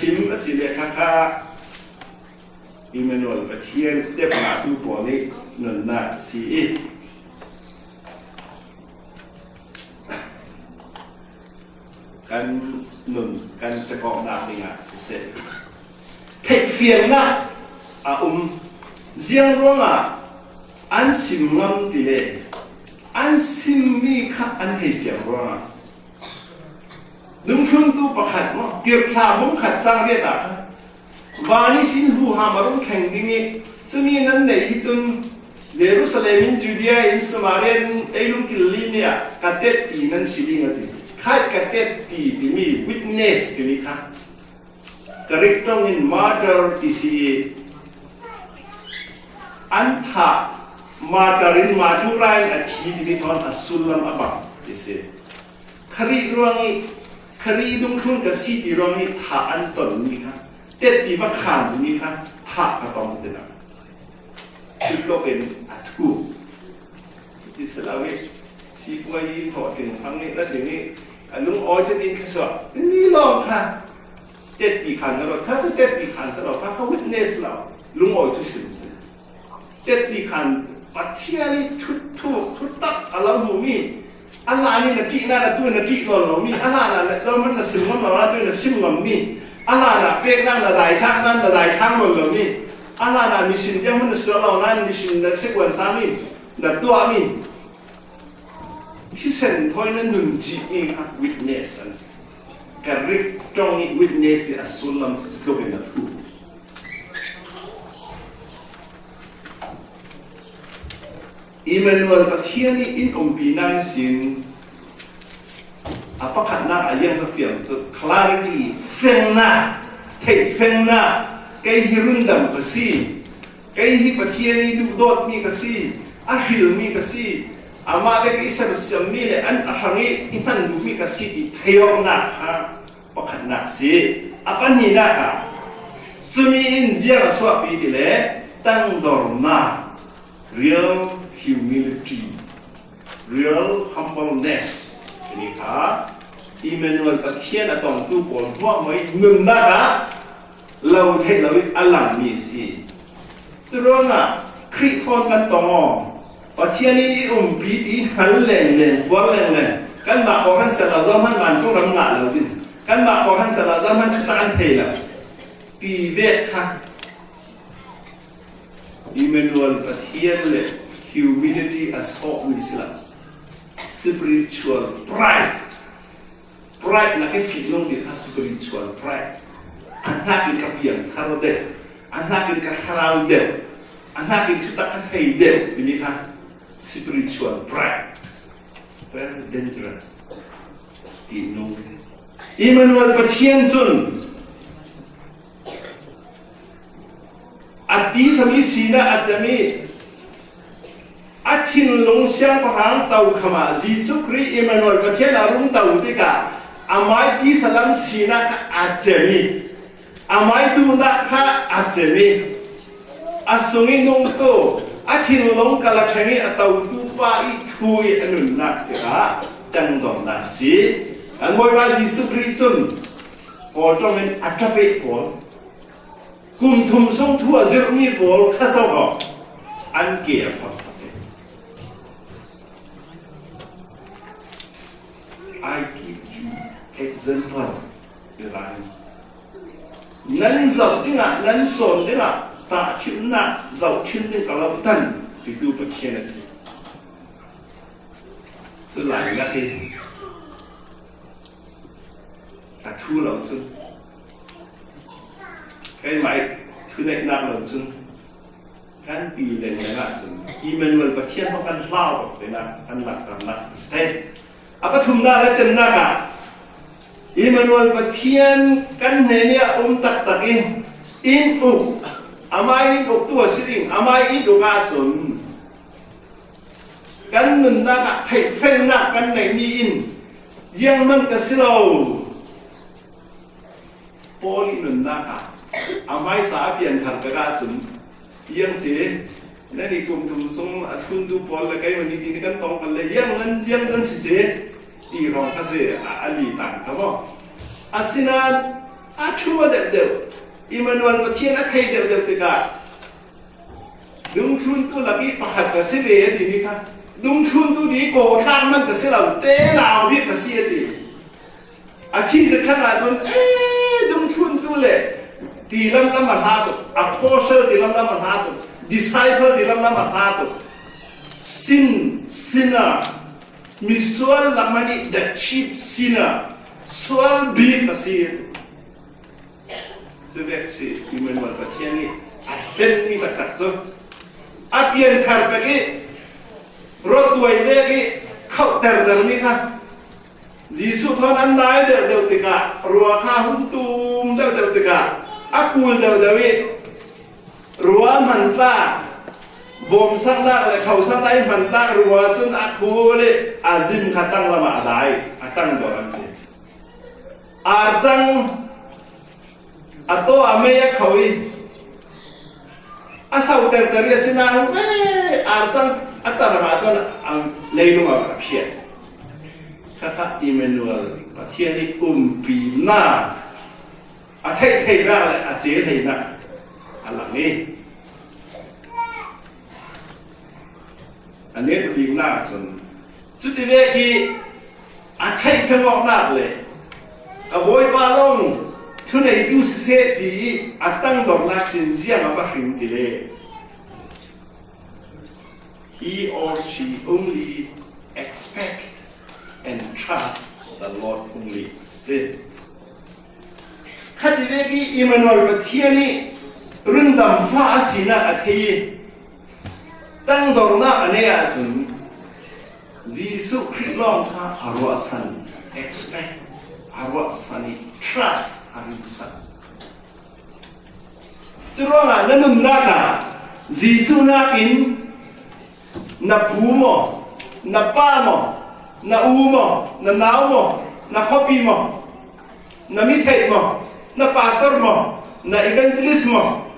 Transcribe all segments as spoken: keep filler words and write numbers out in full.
sim a si le kha kha Emmanuel Pathian tepna tu pawl nih nunnak si i kan nun kan cekawknak dingah siseh, theihfiangnak a um. Ziang ruangah an sim ngam ti le an simmi kha an theifiang ruangah, dungthluntu pakhat maw, Tirhthlah bung khat cang riat ah khan, van ihsin huham a rung thleng ding i, cumi nan neih hi cun Jerusalem in, Judea in, Samaria in, ei lungkil li nih ah ka tetti nan si ding a ti. Khat ka tetti timi witness timi kha Greek ṭawng in martyr ti si i, an thah, martyr in, martyra in a thi timi thawn a sullam a bang ti si. Khrih ruang i, Khrih dungthlun ka si ti ruang i thah an tonmi kha, tetti va khan timi kha thah ka tong ti lo. Cutluk in a thu. Cuti si lo i, sipuai i thawh ting hmang nih na ding i, a lungawi cutin kha suak timi lawng kha tetti khan ka rawt kha cu tetti khan si lo kha, kha witness lo, lungawi thusim si. Tetti khan Pathian i thu, thu, thutak a lo hmumi, a hlan i na ṭih nain atu na ṭih nawn lomi, a hlan ah na, Johan na sim ngam lo nain atu na sim ngammi, a hlan ah peknak na daithlak nain na daithlak nawn lomi, a hlan ah mission tiang hmun na sual lo nain mission na sekuan sami, na tuahmi, thisen thawi na nun cihmi kha witness an. Greek ṭawng i witness i a sullam cu cutluk in a thu. Emmanuel Pathian i in umpi nang sin a pakhatnak a ziang zafiang cu clarity, fengnak, theihfengnak, kei hi rundam ka si, kei hi Pathian i duhdawtmi ka si, a hrilmi ka si, amah bek i sersiammi le an a hrang i i hman duhmi ka si ti theiawknak kha pakhatnak si. A pahnihnak ah cumi in ziang a suahpi ti le tangdornak, real humility, real humbleness. Timi kha Emmanuel Pathian a tongtu pawl hmuahhmuah i nunnak ah lo theih lo i a langmi a si. Curuangah Khrih thawn kan tong aw, Pathian in i umpi ti hngal lengleng, puar lengleng, kanmah kawhhran sal ah Johan vancung ram ngah lo ding, kanmah kawhhran sal ah Johan thutak an thei lo ti vek kha Emmanuel Pathian le humility a sawhmi si lo. Spiritual pride. Pride na ke fih nung ti kha spiritual pride. A hnakin ka piang thar deuh, a hnakin ka thlarau deuh, a hnakin thutak ka thei deuh timi kha spiritual pride. Very dangerous. Ti nung. Emmanuel Pathian cun a tisa mi sinah a cem i, a thinlung siangpahrang tokham ah Jesuh Khrih Emmanuel Pathian a rung to tikah amai tisa lam sinah kha a cem i, amai duhnak kha a cem i, a sung i nungtu, a thinlung kal a ṭheng i a totu pa i thu i a nunnak tikah tangdornak a si. Kan Bawipa Jesuh Khrih cun Paul ṭawng in a ṭapeh pawl, kum thum sung thu a zirhmi pawl kha zoh an ke a phamsak i, "I give you example," i ra in. Nan zoh dingah, nan cawn dingah tahṭhimnak zohṭhim ding ka lo tan, titu Pathian a si. Cu lailak i ka thu lo cun, keimah i thuneihnak lo cun kan ti lengmang ahcun Emmanuel Pathian hmang kan hlau tuk tinak kan langhternak a si thei. A pathumnak le cemnak ah Emmanuel Pathian kan hnenih a um taktak i in uk, amah in uktu a si ding, amah in uk ahcun kan nunnak ah theihfengnak kan neihmi in zianghman ka si lo. Paul i nunnak ah a hmaisa a pianthar tikah cun, "Iang ce, nan i kum thum sung a thluntu pawl le keimah nih ti nih kan tong kan le, iang nan, iang nan si ce," ti hrawng kha si a, a litan kha maw? Asinain A thu a deuh deuh, Emmanuel Pathian a thei deuh deuh tikah, dungthluntu lak i pakhat ka si ve a ti mi kha, dungthluntu ding i kawthlak man ka si lo, te nau bik ka si a ti. A thi zet khan ah cun, eh, dungthluntu le ti lamlam a hlat uh, apostle ti lamlam a hlat uh, disciple ti lamlam a hlat uh, sin, sinner, misual lakman i the chief sinner, sual bik a si. Cu vek si Emmanuel Pathian i a hlen mi taktak cu a pianthar pek i, ruat tuai vek i, khauhterter mi kha Jesuh thawn an nai deuhdeuh tikah, rua kha hung tum deuhdeuh tikah, a kul deuhdeuh i, rua hmantlak, bawmsaknak le khauhsaknak i hmantlak rua cun a kul i, a zim kha tanglam ah a dai, a tangdor an ti. Arcang a taw a mei a kho i, a sauterter i a si nain ve, arcang a tar ah cun a leilung ah a phiat. Khakha Emmanuel Pathian i umpinak a theih theihnak le a cil theihnak a lang i, a neta biknak cun, cuti vek i a theih fengawknak le ka Bawipa lawng thuneitu siseh ti i a tangdornak sin ziang a va hring ti le, he or she only expect and trust the Lord only. Si. Khati vek i Emmanuel Pathian i rundamfa a sinak a thei i, tangdornak a nei ahcun Jesuh Khrih lawng kha a ruahsan, expect, a ruahsan i trust a rinsan. Curuangah na nunnak ah Jesuh nakin na pu maw, na pa maw, na u maw, na nau maw, na khuapi maw, na mi theih maw, na pastor maw, na evangelist maw,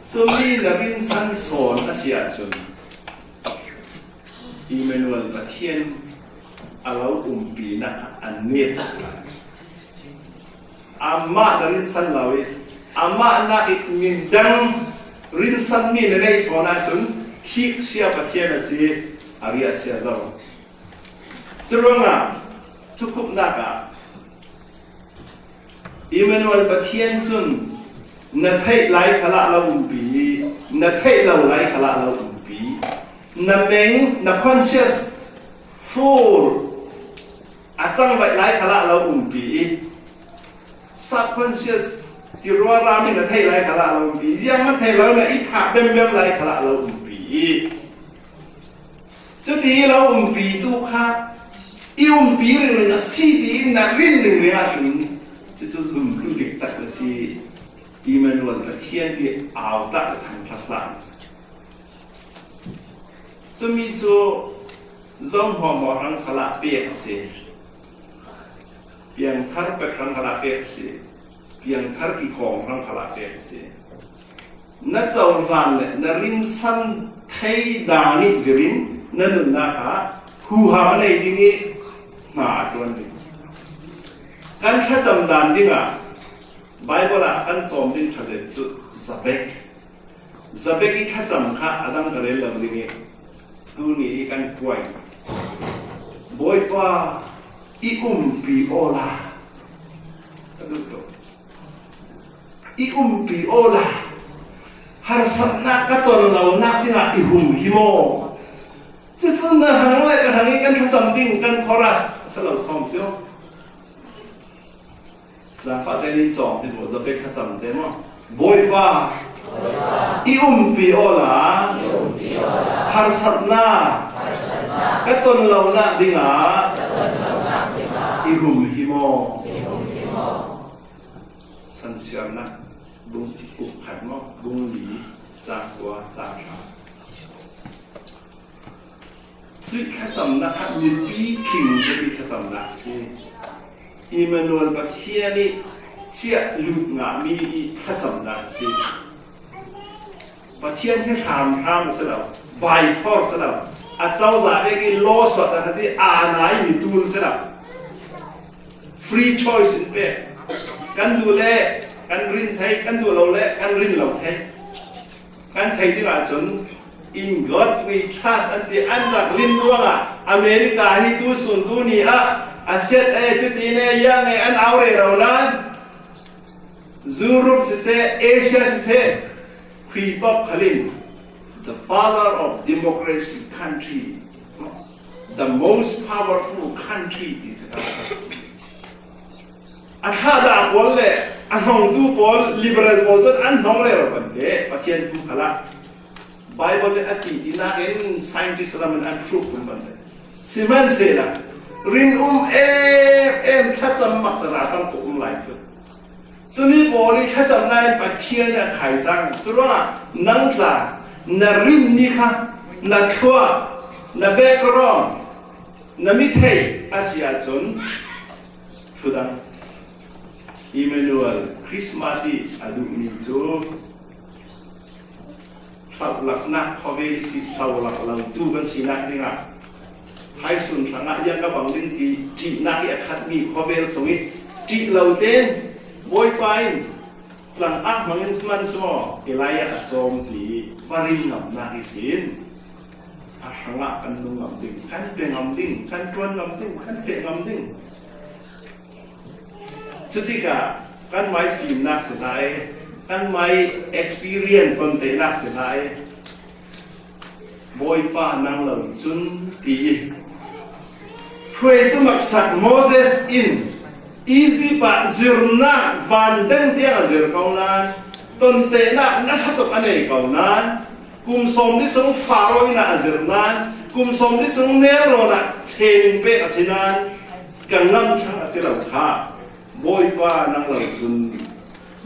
cumi na rinsan sawn a si ahcun, Emmanuel Pathian a lo umpinak ah a neta lai. Amah na rinsan lo i, amah nak i midang rinsanmi na neih sawn ahcun thiksia Pathian a si, a riahsia zo. Curuangah thukhupnak ah Emmanuel Pathian cun na theih lai khalah lo umpi i, na theih lo lai khalah lo umpi. Na meng, na conscious full a cangvaih lai khalah lo umpi i, subconscious ti ruarami na theih lai khalah lo umpi i, ziangman theih lo na i thah bembem lai khalah lo umpi i. Cuti lo umpitu kha i umpi ringring a si tiin na rin ringring ahcun, cucu zumtu diktak na si. Emmanuel Pathian ti autak le thangthatlak na si. Cumi cu zohmawhmawh hrang khalah pek a si. Piangthar pek hrang khalah pek a si. Piangthar kikawng hrang khalah pek a si. Na cohlan le na rinsan thei dan ih zirin na nunnak ah huham a nei ding ih hna a ṭuan ding. Kan thlacam dan dingah Baibal ah kan cawm ding ṭha zet cu Zabek. Zabek ih thlacam kha a dang ka rel lo ding ih tuni ih kan puai. Bawipa, i umpi awla ka duh tuk. I umpi awla harsatnak ka ton lonak dingah i hum hi maw? Cucu na hrang le ka hrang ih kan thlacam ding kan chorus a si lo sawm tio. Zaangfahte nih cawm hi maw, Zabek thlacam te maw? Bawipa, i umpi awla harsatnak ka ton lonak dingah i hum hi maw? Sansiarnak bung uk khat maw, bung li, cang kua, cang hra. Cuih thlacamnak kha mipi tling zet ih thlacamnak a si. Emmanuel Pathian ih ciah lut ngahmi ih thlacamnak a si. Pathian hi hramhram a si lo, by force a si lo. A cozah vek ih law suahter hnga ti aa na ih mi tul a si lo. Free choice in pek. Kan duh le kan rin thei, kan duh lo le kan rin lo thei. Kan thei ding ahcun, "In God we trust," an ti. An rak rin ruangah America hi tu sun tu ni ah a siat e, cuti ne, yang e an au rero nan, Europe siseh, Asia siseh, khui tawk khal in, "The father of democracy country, the most powerful country," ti si ka. A thlahdah pawl le a hnongtu pawl, liberal pawl cun an hnong rero kan ti. Pathian thu khalah Bible le a ti ti nakin scientist lam in an proof kan ti. Sihmanhsehlaw rin um em em, thlacam mak te ralkap ko um lai cu. Cumi pawl i thlacamnak in Pathian a khaisang. Curuangah nang tla, na rinmi kha, na thluak, na background, na mi theih a si ahcun thudang. Emmanuel, Christmas i a duhmi cu hlauhlaknak khawvel i si, hlauhlak lotu kan sinak dingah, haisun hrangah yang ka bang ding ti ṭihnak i a khatmi khawvel sung i ṭih lo tein Bawipa in tlangah hmangin si man si maw, Elijah a cawm ti va rin ngamnak ihsin a hrangah kan nung ngam ding, kan pe ngam ding, kan ṭuan ngam ding, kan feh ngam ding. Cutikah kan mai fimnak si hna i, kan mai experience tonteihnak si hna i, Bawipa nang lo cun ti i, hruaitu maksak Moses in Izipt ah zirnak van deng tiang a zir ko nain, tonteihnak nasa tuk a nei ko nain, kum sawmli sung Faro inn ah a zir nain, kum sawmli sung nelrawn ah training pek a si nain, ka ngam thlang a ti lo kha, Bawipa nang lo cun,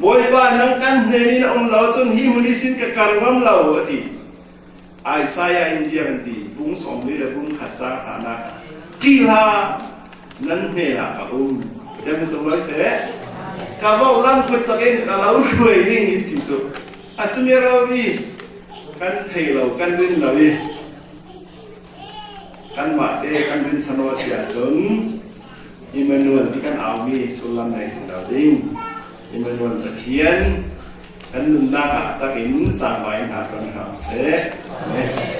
Bawipa nang kan hnen in a um lo cun, hi hmun ihsin ka kar ngam lo, a ti. Isaiah in ziang an ti, bung sawmli le bung khat cang hranak ah, "Ṭih hlah, nan hnen ah ka um," tiah mi sung lai seh, "Ka voh lam kut cak in ka lo hruai ding," in ti cu. A cumi rori kan thei lo, kan rin lo i, kanmah te kan rinsan aw a si ahcun, Emmanuel ti kan aumi sullam nei lo ding. Emmanuel Pathian kan nunnak ah takin cangvai hna tuan hram seh. Amen.